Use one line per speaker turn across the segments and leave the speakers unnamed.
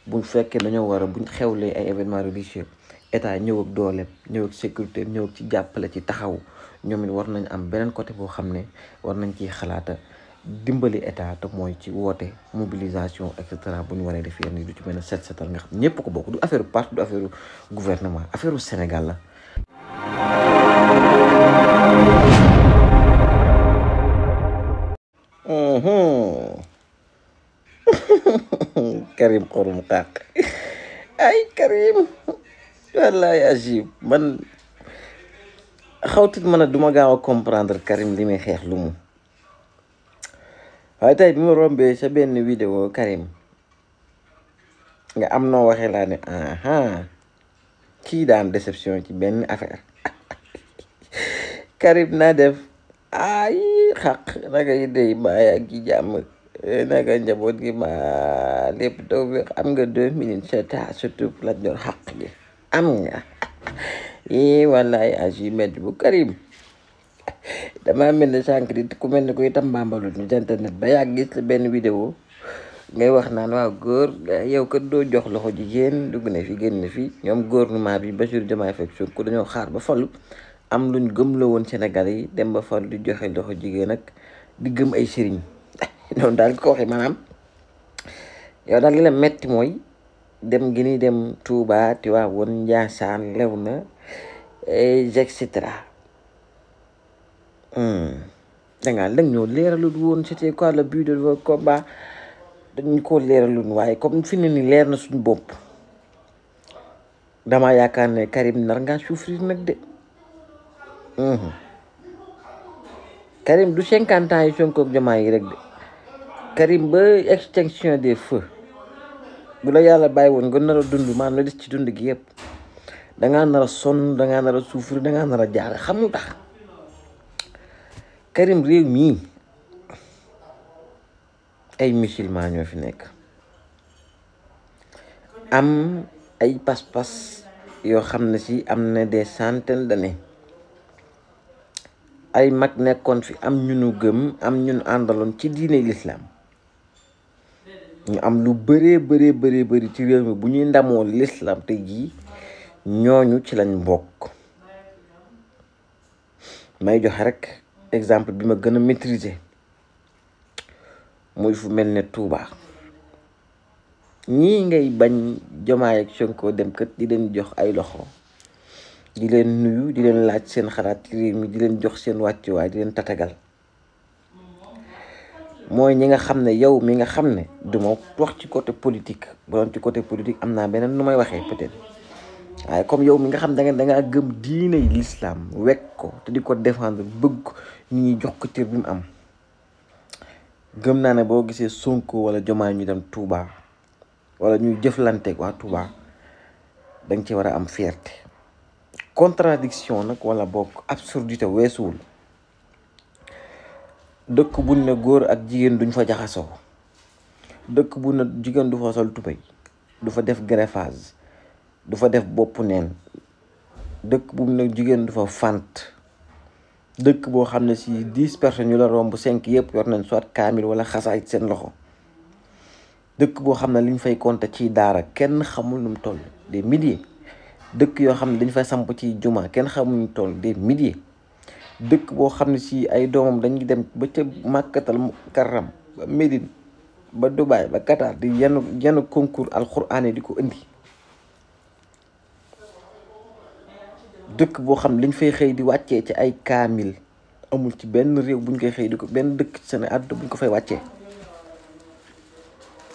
bu fekkee dañoo war a buñ xewlee ay événements religieux état ñëw ak dooleem ñëw ak sécurité ñëw ak ci jàppale ci taxaw ñoom it war nañ am beneen côté boo xam ne war nañ ciy xalaata dimbali état te mooy ci woote mobilisation et cetera bu ñu waree def yenn du ci mel ne set setal nga xam ñëpp ko bokk du affaire parti du affaire gouvernement affaire Sénégal la. Karim xorum xaq ay Karim wallaay Agib man xawtit man a duma gaaw a comprendre Karim li muy xeex lu mu waaye tey bi ma rombee sa benn vidéo Karim nga am noo waxee laa ne kii daan déception ci benn affaire Karim naa def ay xaq naka yi dey baay ak ci jàmm naka njaboot gi ma lépp taw bi am nga 2 minutes ta surtout la joor xaq gi am nga wallaay Agib med bu Karim dama mel ne sànq di ku mel ne koy tambambalu ñu internet ba yàgg gis benn vidéo ngay wax naan waaw góor yow kat doo jox loxo jigéen dugg na fi génn fi ñoom gouvernement bi Bassirou Diomaye Faye Sonko dañoo xaar ba falu am luñ gëm la woon Sénégal yi dem ba falu di joxe loxo jigéen ak di gëm ay sëriñ noonu daal ko waxee maanaam yow daal li la metti mooy dem gi ni dem Touba Tivaouane Ndiassane Léona et cetera dangaa dang ñoo leeralul woon c'était quoi le but de votre combat dañu ko leeralul waaye comme fi ne ni leer na suñu bopp dama yaakaar ne Karim nar ngaa souffrir nag de Karim du 50 ans yi Sonko ak Diomaye yi rek de Karim ba extinction des feux bu la yàlla bàyyi woon nga nar a dund maanaam la des ci dund gi yëpp dangaa nar a sonn dangaa nar a souffrir dangaa nar a jaar xam nga tax Karim réew mii ay musulman ñoo fi nekk am ay pas-pas yoo xam ne si am na des centaines d'années ay mag nekkoon fi am ñu nu gëm am ñu nu àndaloon ci diine l'islam ñu am lu bëree bëri ci réew mi bu ñuy ndamoo l'islam te jii ñooñu ci lañ bokk may joxe rek exemple bi ma gën a maîtriser muy fu mel ne Touba ñii ngay bañ Diomaye ak Sonko dem kët di leen jox ay loxo di leen nuyu di leen laaj seen xalaat ci réew mi di leen jox seen wàccuwaay di leen tatagal mooy ñi nga xam ne yow mi nga xam ne du ma wax ci côté politique bu doon ci côté politique am naa beneen nu may waxee peut-être waaye comme yow mi nga xam dangaa gëm diine l'islam wekk ko te di ko défendre bëgg ko ñu ñuy jox ko cër bi mu am gëm naa ne boo gisee Sonko wala Diomaye ñu dem Touba wala ñuy jëflanteeg waa Touba danga ci war a am fierté contradiction nag wala bokk absurdité weesuwul dëkk bu ne góor ak jigéen duñ fa jaxasoo dëkk bu ne jigéen du fa sol tubéy du fa def greffage du fa def bopp neen dëkk bu ne jigéen du fa fant dëkk boo xam ne si 10 personnes yu la romb 5 yëpp yor nañ soit kaamil wala xasaay seen loxo dëkk boo xam ne liñ fay compter ci daara kenn xamul nu mu toll des milliers dëkk yoo xam ne dañ fay samp ci juma kenn xamul nu mu toll des milliers dëkk boo xam ne si ay doomam dañuy dem ba ca Makkatal Mukarram ba Médine ba Dubaï ba Qatar di yenn concours alxuraan yi di ko indi dëkk boo xam liñ fay xëy di wàccee ci ay kaamil amul ci benn réew buñ koy xëy di ko benn dëkk ci seen àdduna buñ ko fay wàccee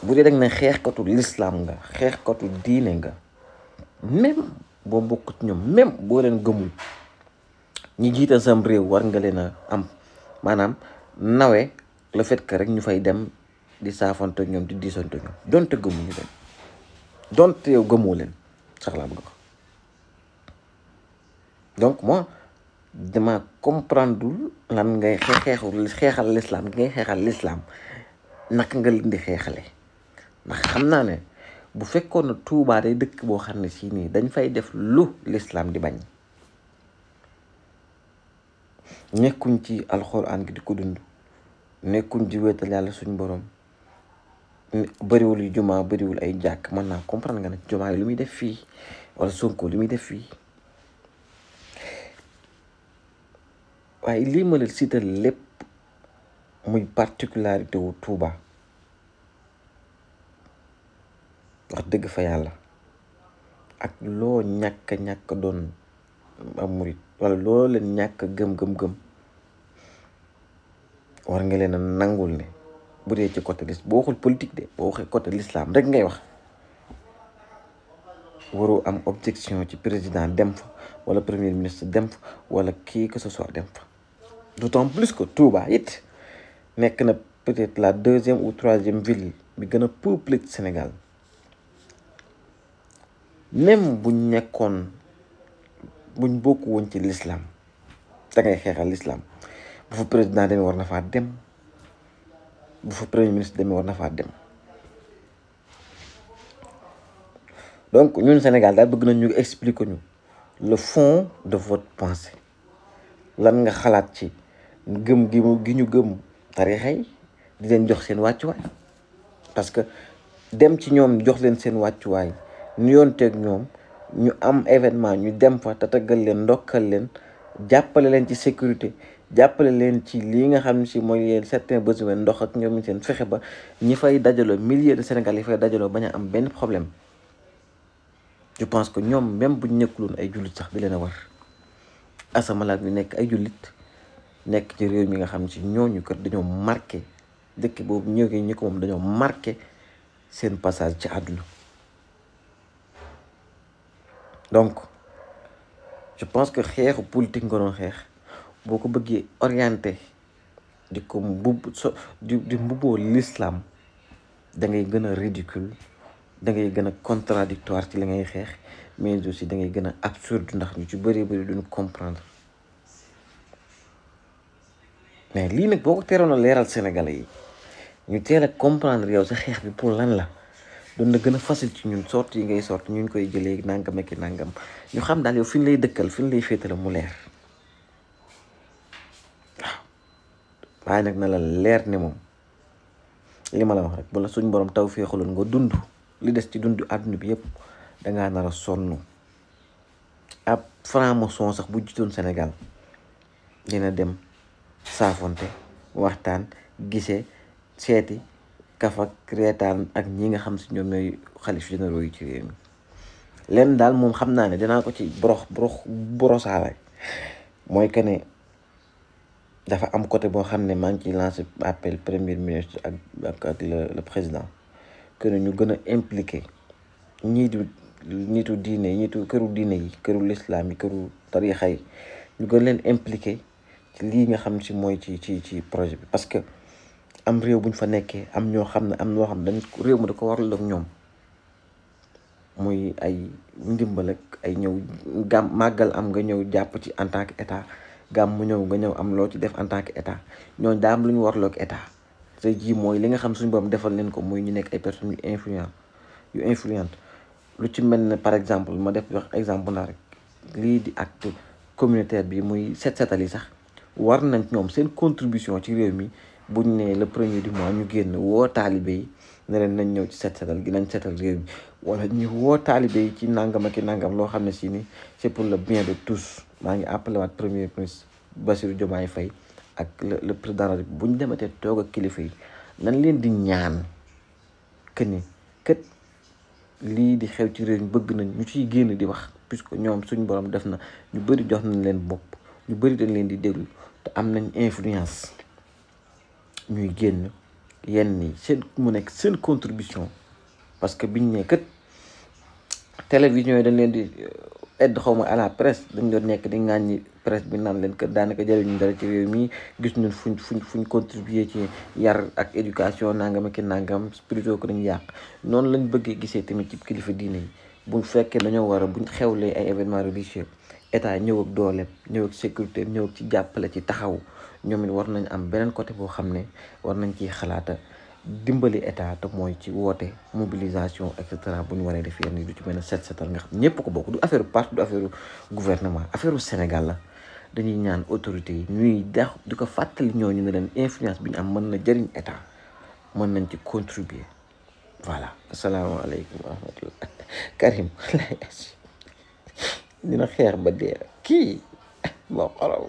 bu dee dag na xeexkatu l'islam nga xeexkatu diine nga même boo bokk ci ñoom même boo leen gëmul ñi jiital sam réew war nga leen a am maanaam nawe le fait que rek ñu fay dem di saafante ñoom di diisante ñoom donte gëmuñu leen donte yow gëmoo leen sax laa bëgg ko donc moi dama comprendre lan ngay xeexal l'islam ngay xeexal l'islam naka nga leen di xeexale ndax xam naa ne bu fekkoon na Touba day dëkk boo xam ne si nii dañ fay def lu l'islam di bañ nekkuñ ci alxuraan gi di ko dund nekkuñ ci wéetal yàlla suñu borom bëriwul yu jumaa bëriwul ay jàkk mën naa comprendre nga ne jumaa yi lu muy def fii wala Sonko lu muy def fii waaye lii ma la siital lépp muy particularité wu Touba wax dëgg fa yàlla ak loo ñàkk doon am murit wala loo leen ñàkk gëm war nga leen a nangul ne bu dee ci côté boo waxul politique de boo waxee côté l'islam rek ngay wax waroo am objection ci président dem fa wala premier ministre dem fa wala qui que ce soit dem fa d'autant plus que Touba it nekk na peut-être la 2e ou 3e ville bi gën a peuplée ci Sénégal même buñ bokk woon ci l'islam da ngay xeexal l'islam bu fa président demee war na faa dem bu fa premier ministre demee war na faa dem donc ñun Sénégal daal bëgg nañ ñu expliquer ñu le fond de votre pensée lan nga xalaat ci gëm gi ñu gëm tarixa yi di leen jox seen wàccuwaay parce que dem ci ñoom jox leen seen wàccuwaay ñu yoonteeg ñoom ñu am événement ñu dem fa tatagal leen ndokkal leen jàppale leen ci sécurité jàppale leen ci lii nga xam ne si mooy yeen certains besoins ndox ak ñoom seen fexe ba ñi fay dajaloo milliers de Sénégal yi fay dajaloo bañ a am benn problème je pense que ñoom même buñ nekkuloon ay jullit sax di leen a war asamalaat ñu nekk ay jullit nekk ci réew mi nga xam ne si ñooñu kat dañoo marqué dëkk boobu ñi ko moom dañoo marqué seen passage ci àdduna donc je pense que xeexu politique nga doon xeex boo ko bëggee orienté di ko di mbubboo l'islam da ngay gën a ridicule da ngay gën a contradictoire ci li ngay xeex mais aussi da ngay gën a absurde ndax ñu ci bëri duñu comprendre mais lii nag boo ko teeroon a leeral Sénégalais yi ñu teel a comprendre yow sa xeex bi pour lan la doon na gën a facile ci ñun sorti yi ngay sorti ñu koy jëlee nangam ak nangam ñu xam daal yow fi ñu lay dëkkal fi ñu lay féetale mu leer waaw waaye nag na la leer ne moom li ma la wax rek bu la suñ borom taw féexaloon nga dund li des ci dund àdduna bi yëpp dangaa nar a sonn ab franc-maçon sax bu jiitoon Sénégal dina dem saafonte waxtaan gisee seeti kafak reetaan ak ñi nga xam si ñoom ñooy xalif généraux yi ci réew mi leen daal moom xam naa ne dinaa ko ci borosaale mooy que ne dafa am côté boo xam ne maa ngi ciy lancé appel premier ministre ak le président que ne ñu gën a impliqué nitu diine yi këru diine yi këru l'islam yi këru tarixa yi ñu gën leen impliqué ci lii nga xam si mooy ci projet bi parce que am réew buñ fa nekkee am ñoo xam ne am loo xam ne dañ réew mi da ko warul ak ñoom muy ay ndimbal ak ay ñëw màggal am nga ñëw jàpp ci en tant que état mu ñëw nga ñëw am loo ci def en tant que état ñooñu daa am lu ñu warloo ak état te ji mooy li nga xam suñu borom defal leen ko muy ñu nekk ay personnes yu influente lu ci mel ne par exemple ma def wax exemple naa rek lii di acte communautaire bi muy setal yi sax war nañ ñoom seen contribution ci réew mi buñ ne le premier du mois ñu génn woo taalibe yi ne leen nañ ñëw ci setal gi nañ setal réew mi wala ñu woo taalibe yi ci nangam ak nangam loo xam ne si ni c'est pour le bien de tous maa ngi appelé waat premier ministre Bassirou Diomaye Faye ak le président bu ñu dematee toog ak kilifa yi nañ leen di ñaan que ni kët lii di xew ci réew mi bëgg nañ ñu ciy génn di wax puisque ñoom suñu borom def na ñu bëri jox nañ leen bopp ñu bëri dañ leen di déglu te am nañ influence ñuy génn yenn yi seen mu nekk seen contribution parce que biñ ne kat télévision yi dañ leen di aide xaw ma à la presse dañ doon nekk di ŋàññi presse bi naan leen kat daanaka jëriñu dara ci réew mi gis ñun fuñ contribuer ci yar ak éducation nangam ak nangam plutôt que dañu yàq noonu lañ bëggee gisee tamit ci kilifa diine yi bu fekkee dañoo war a buñ xewlee ay événements religieux état ñëw ak dooleem ñëw ak sécurité ñëw ak ci jàppale ci taxaw ñoom it war nañ am beneen côté boo xam ne war nañ ciy xalaata dimbali état te mooy ci woote mobilisation et cetera bu ñu waree def yenn yi du ci mel ne setal nga xam ñëpp ko bokk du affaire parti du affaire gouvernement affaire Sénégal la dañuy ñaan autorités yi ñuy dex di ko fàttali ñooñu ne leen influence bi ñu am mën na jëriñ état mën nañ ci contribuer voilà asalaamaaleykum wa rahmatullah Karim dina xeex ba dee kii moo xorom